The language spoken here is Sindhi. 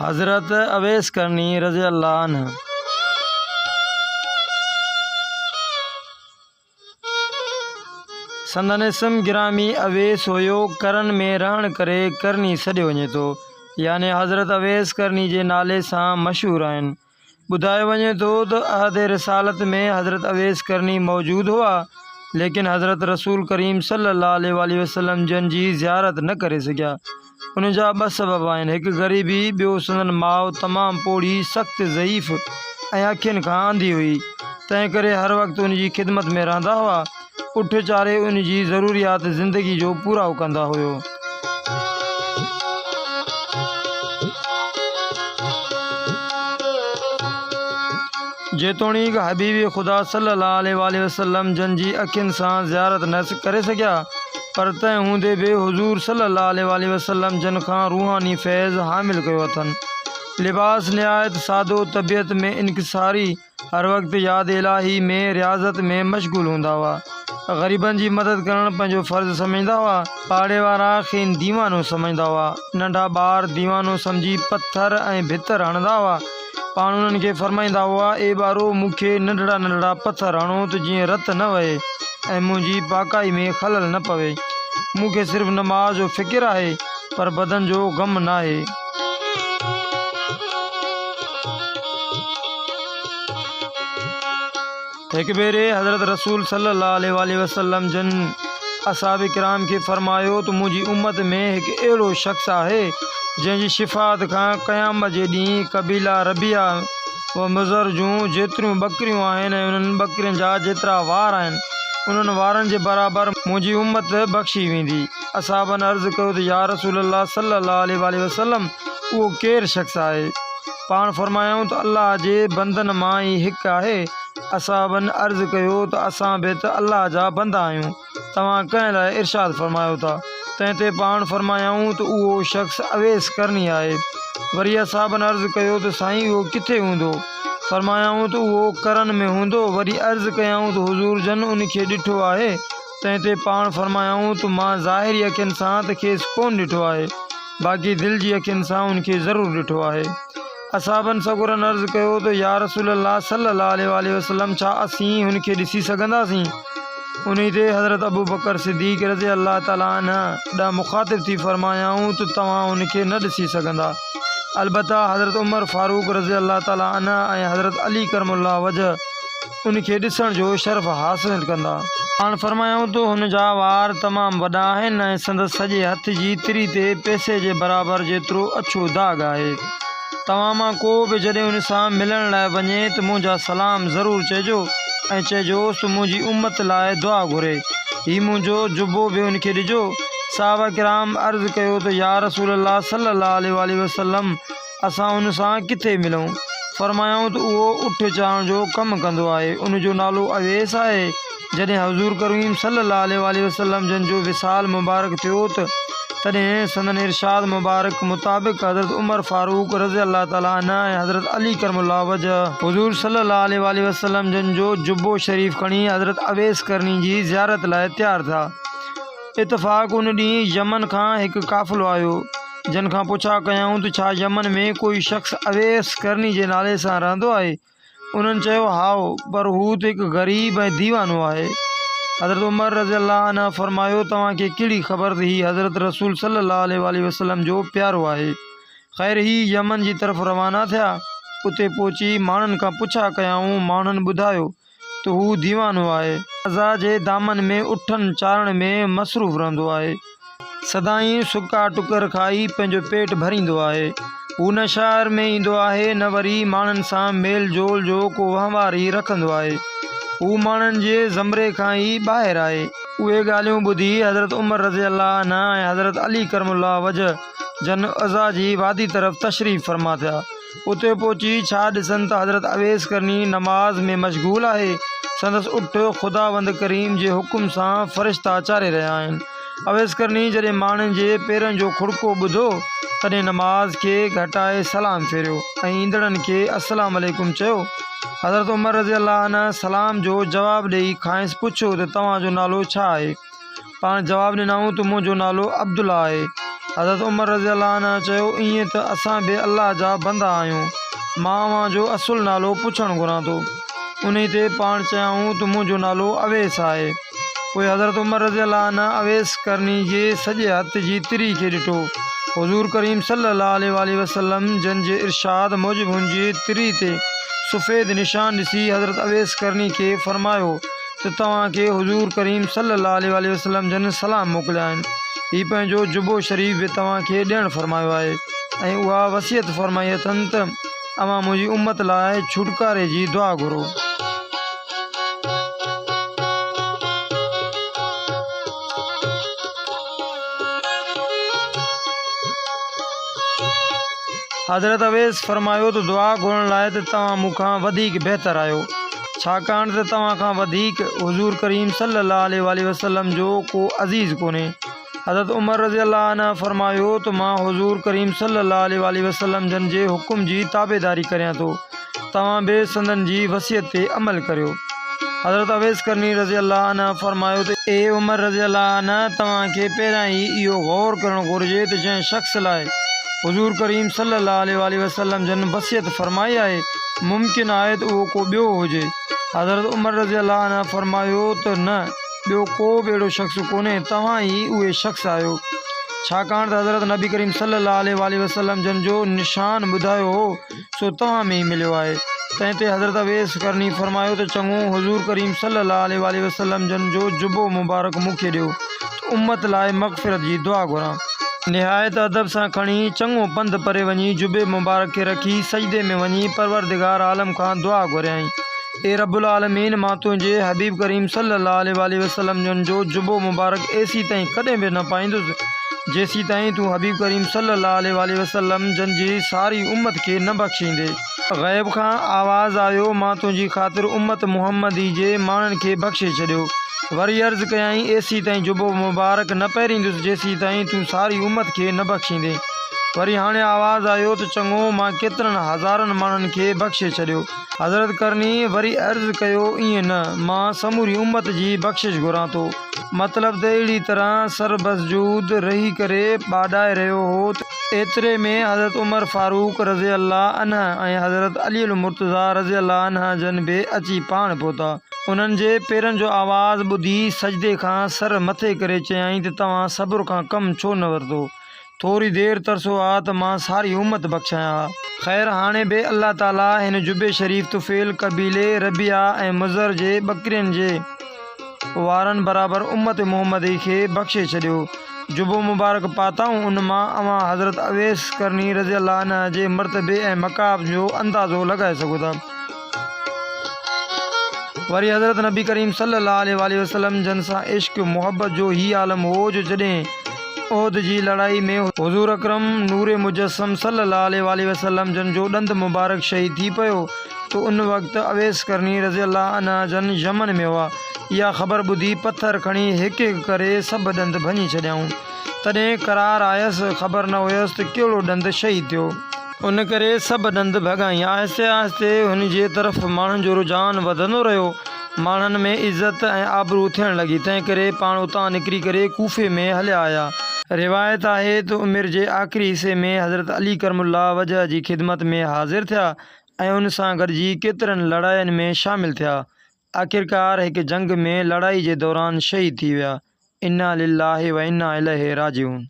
حضرت اويس قرني رضي الله عنه. سندن اسم گرامي اويس هيو، قرن ۾ رهڻ ڪري قرني سڏيو وڃي ٿو، يعني حضرت اويس قرني جي نالي سان مشهور آهن. ٻڌايو وڃي ٿو ته عهد رسالت ۾ حضرت اويس قرني موجود هئا، ليڪن حضرت رسول ڪريم صلي الله عليه واٰله وسلم جن جي زيارت نه ڪري سگهيا. ان جا ٻه سبب آهن، هڪ غريبي، ٻيو سندن ماء تمام پوڙهي، سخت ضعيف ۽ اکين کان انڌي هئي، تنهن ڪري هر وقت ان جي خدمت ۾ رهندا هئا، اٺ چاري ان جي ضروريات زندگي جو پورائو ڪندا هيو. جيتوڻيڪ حبيب خدا صلي الله عليه واٰله وسلم جن جي اکين سان زيارت نه ڪري سگهيا، پر تنهن هوندي به حضور صلي الله عليه واٰله وسلم جن کان روحاني فيض حامل ڪيو اٿن. لباس نهايت سادو، طبيعت ۾ انڪساري، هر وقت ياد الاهي ۾ رياضت ۾ مشغول هوندا هئا. غريبن جي مدد ڪرڻ پنهنجو فرض سمجهندا هئا. پاڙي وارا کين ديوانو سمجهندا هئا. ننڍا ٻار ديوانو سمجهي پٿر ۽ ڀتر هڻندا هئا. پاڻ انهن کي فرمائيندا هئا، اي ٻارو! مون کي ننڍڙا ننڍڙا پٿر هڻو ته جيئن رت نه وهي ۽ منهنجي پاڪائي ۾ خلل نه پوي. مون کي صرف نماز جو فڪر آهي، پر بدن جو غم ناهي. هڪ ڀيري حضرت رسول صلي الله عليه واٰله وسلم جن اصحاب ڪرام کي فرمايو ته منهنجي امت ۾ هڪ اهڙو شخص آهي جنهن جي شفاعت کان قيامت جي ڏينهن قبيله ربيعه و مضر جون جيتريون ٻڪريون آهن ۽ انهن ٻڪرين جا جيترا وار آهن انهن وارن جي برابر منهنجي امت بخشي ويندي. اصحابن عرض ڪيو ته يا رسول الله صلي الله عليه واٰله وسلم اهو ڪير شخص آهي؟ پاڻ فرمايائون ته الله جي بندن مان ئي هڪ آهي. اصحابن عرض ڪيو ته اسان به ته الله جا بندا آهيون، توهان ڪنهن لاء ارشاد فرمايو ٿا؟ تنهن تي پاڻ فرمايائون ته اهو شخص اويس قرني آهي. وري اصحابن عرض ڪيو ته سائين اهو ڪٿي هوندو؟ فرمايائون ته اهو قرن ۾ هوندو. وري عرض ڪيائون ته حضور جن ان کي ڏٺو آهي؟ تنهن تي پاڻ فرمايائون ته مان ظاهري اکين سان ته کيس ڪونه ڏٺو آهي، باقي دل جي اکين سان ان کي ضرور ڏٺو آهي. اصحابن سڳورن عرض ڪيو ته يا رسول الله صلي الله عليه واٰله وسلم ڇا اسين هن کي ڏسي سگهنداسين؟ انهي تي حضرت ابوبڪر صديق رضي الله تعالٰي عنه ڏانهن مخاطب ٿي فرمايائون ته توهان هن کي نه ڏسي سگهندا البته حضرت عمر فاروق رضي الله تعالٰي عنه ۽ حضرت علي ڪرم الله وجهه ان کي ڏسڻ جو شرف حاصل ڪندا. پاڻ فرمايائون ته هن جا وار تمام وڏا آهن ۽ سندس سڄي هٿ جي تري تي پئسي جي برابر جيترو اڇو داغ آهي. توهان مان ڪو به جڏهن ان سان ملڻ لاء وڃي ته منهنجا سلام ضرور چئجو ۽ چئجوس ته منهنجي امت لاء دعا گهري. هي منهنجو جبو به ان کي ڏجو. صحابه ڪرام عرض ڪيو ته يا رسول الله صلي الله عليه واٰله وسلم! اسان ان سان ڪٿي ملون؟ فرمايائون ته اهو اٺ چارڻ جو ڪم ڪندو آهي، ان جو نالو اويس آهي. جڏهن حضور ڪريم صلي الله عليه واٰله وسلم جن جو وصال مبارڪ ٿيو ته تڏهن سندن ارشاد مبارڪ مطابق حضرت عمر فاروق رضي الله تعالٰي عنه ۽ حضرت علي ڪرم الله وجهه حضور صلي الله عليه واٰله وسلم جن جو جبو شريف کڻي حضرت اويس قرني جي زيارت لاء تيار ٿيا. اتفاق ان ڏينهن يمن کان هڪ قافلو آيو. جن کان پڇا ڪيائون ته ڇا يمن ۾ ڪوئي شخص اويس قرني جي نالي سان رهندو آهي؟ انهن چيو، هائو، پر هو ته هڪ غريب ۽ ديوانو آهي. حضرت عمر رضي الله عنه فرمايو، توهان کي ڪهڙي خبر ته هي حضرت رسول صلي الله عليه واٰله وسلم جو پيارو آهي. خير هي يمن جي طرف روانا ٿيا. اتي پهچي ماڻهن کان پڇا ڪيائون، ماڻهن ٻڌايو ته هو ديوانو آهي. عزا جي دامن ۾ اٺن چارڻ ۾ مصروف رهندو آهي. سدائين سڪا ٽڪر کائي پنهنجو پيٽ ڀريندو آهي. هو نه شهر ۾ ايندو آهي نه وري ماڻهن سان ميل جول جو ڪو وهنوار ئي رکندو آهي. هو ماڻهن جي زمري کان ئي ٻاهر آهي. اهي ڳالهيون ٻڌي حضرت عمر رضي الله عنه ۽ حضرت علي ڪرم الله وجه جن عزا جي وادي طرف تشريف فرما ٿيا. اتي پهچي ڇا ڏسن ته حضرت اويس قرني نماز ۾ مشغول آهي، سندس اٺ خداوند ڪريم جي حڪم سان فرشتا چاري رهيا آهن. اويس قرني جڏهن ماڻهن جي پيرن جو کڙڪو ٻڌو، تڏهن نماز کي گهٽائي سلام ڦيريو ۽ ايندڙن کي السلام عليڪم چيو. حضرت عمر رضي الله عنه سلام جو جواب ڏيئي کانئس پڇيو ته توهان جو نالو ڇا آهي؟ پاڻ جواب ڏنائون ته منهنجو نالو عبدالله آهي. حضرت عمر رضي الله عنه چيو، ائين ته اسان به الله جا بندا آهيون، مان اوهان جو اصل نالو پڇڻ گهران ٿو. انهي تي پاڻ چيائون ته منهنجو نالو اويس آهي. پوء حضرت عمر رضي الله عنه اويس قرني جي سڄي هٿ جي تري کي ڏٺو. حضور ڪريم صلي الله عليه واٰله وسلم جن جي ارشاد موجب هن جي تري تي سفيد نشان ڏسي حضرت اويس قرني کي فرمايو ته توهان کي حضور ڪريم صلي الله عليه واٰله وسلم جن سلام موڪليا آهن. هي پنهنجو جبو شريف به توهان کي ڏيڻ فرمايو آهي ۽ اها وصيت فرمائي اٿن ته اوهان منهنجي امت لاء ڇوٽڪاري جي دعا گهرو. حضرت اويس فرمايو ته دعا گهرڻ لاء ته توهان مون کان وڌيڪ بهتر آهيو، ڇاڪاڻ ته توهان کان وڌيڪ حضور ڪريم صلي الله عليه واٰله وسلم جو ڪو عزيز ڪونهي. حضرت عمر رضي الله عنه فرمايو ته مان حضور ڪريم صلي الله عليه واٰله وسلم جن جي حڪم جي تابعداري ڪريان ٿو، توهان به سندن جي وصيت تي عمل ڪريو. حضرت اويس قرني رضي الله عنه فرمايو ته اي عمر رضي الله عنه توهان کي پهريان ئي اهو غور ڪرڻ گهرجي ته جنهن شخص لاء حضور ڪريم صلي الله عليه واٰله وسلم جن وصيت فرمائي آهي ممڪن آهي ته اهو ڪو ٻيو هجي. حضرت عمر رضي الله عنه فرمايو ته نه! ٻيو ڪو به اهڙو شخص ڪونهي، توهان ئي اهي شخص آهيو. ڇاڪاڻ ته حضرت نبي ڪريم صلي الله عليه واٰله وسلم جن جو نشان ٻڌايو هو، سو توهان ۾ ئي مليو آهي. تنهن تي حضرت اويس قرني فرمايو ته چڱو، حضور ڪريم صلي الله عليه واٰله وسلم جن جو جبو مبارڪ مون کي ڏيو ته امت لاء مغفرت جي دعا گهران. نهايت ادب سان کڻي، چڱو پنڌ پري وڃي جبي مبارڪ کي رکي، سجدي ۾ وڃي پروردگار عالم کان دعا گهريائين. اي رب العالمين! مان تنهنجي حبيب ڪريم صلّي الله عليه واٰله وسلّم جن جو جبو مبارڪ ايسيتائين ڪڏهن به نه پائيندس، جيسيتائين تون حبيب ڪريم صلّي الله عليه واٰله وسلّم جن جي ساري امّت کي نه بخشيندي. غيب کان آواز آيو، مان تنهنجي خاطر امّت محمّدي جي ماڻهن کي بخشي ڇڏيو. وري عرض ڪيائين، ايسيتائين جبو مبارڪ نه پهريندس، جيسيتائين تون ساري امّت کي نه بخشيندين. وري هاڻي آواز آيو ته چڱو، مان ڪيترن هزارن ماڻهن کي بخشي ڇڏيو. حضرت قرني وري عرض ڪيو، ائين نه، مان سموري امت جي بخشش گهران ٿو. مطلب ته اهڙي طرح سربسجود رهي ڪري ٻاڏائي رهيو هو ته ايتري ۾ حضرت عمر فاروق رضي الله عنه ۽ حضرت علي المرتضيٰ رضي الله عنه جن به اچي پاڻ پهتا. انهن جي پيرن جو آواز ٻڌي سجدي کان سر مٿي ڪري چيائين ته توهان صبر کان ڪم ڇو نه ورتو؟ ٿوري دير ترسو ها ته مان ساري امت بخشايان ها. خير هاڻي به الله تعاليٰ هن جبي شريف طفيل قبيلي ربيعه ۽ مضر جي ٻڪرين جي وارن برابر امت محمدي کي بخشي ڇڏيو. جبو مبارڪ پاتائون ان مان اوهان حضرت اويس قرني رضي الله عنه جي مرتبي ۽ مقام جو اندازو لڳائي سگهو ٿا. وري حضرت نبي ڪريم صلي الله عليه واٰله وسلم جن سان عشق محبت جو هي عالم هو جو جڏهن احد جي لڙائي ۾ حضور اڪرم نور مجسم صلي الله عليه واٰله وسلم جن جو ڏند مبارڪ شهيد ٿي پيو ته ان وقت اويس قرني رضي الله عنه جن يمن ۾ هئا اها خبر ٻڌي پٿر کڻي هڪ هڪ ڪري سڀ ڏند ڀڃي ڇڏيائون تڏهن قرار آيس خبر نه هيس ته ڪهڙو ڏند شهيد ٿيو. ان ڪري سڀ ڏند ڀڳائين. آهستي آهستي هن جي طرف ماڻهن جو رجحان وڌندو رهيو. ماڻهن ۾ عزت ۽ آبرو ٿيڻ لڳي. تنهن ڪري پاڻ اتان نڪري ڪري ڪوفي ۾ هليا آيا. روايت آهي ته عمر جي آخري حصي ۾ حضرت علي ڪرم الله وجهه جي خدمت ۾ حاضر ٿيا ۽ ان سان گڏجي ڪيترن لڙاين ۾ شامل ٿيا. آخرڪار هڪ جنگ ۾ لڙائي جي دوران شهيد ٿي ويا. انا لله وانا اليه راجعون.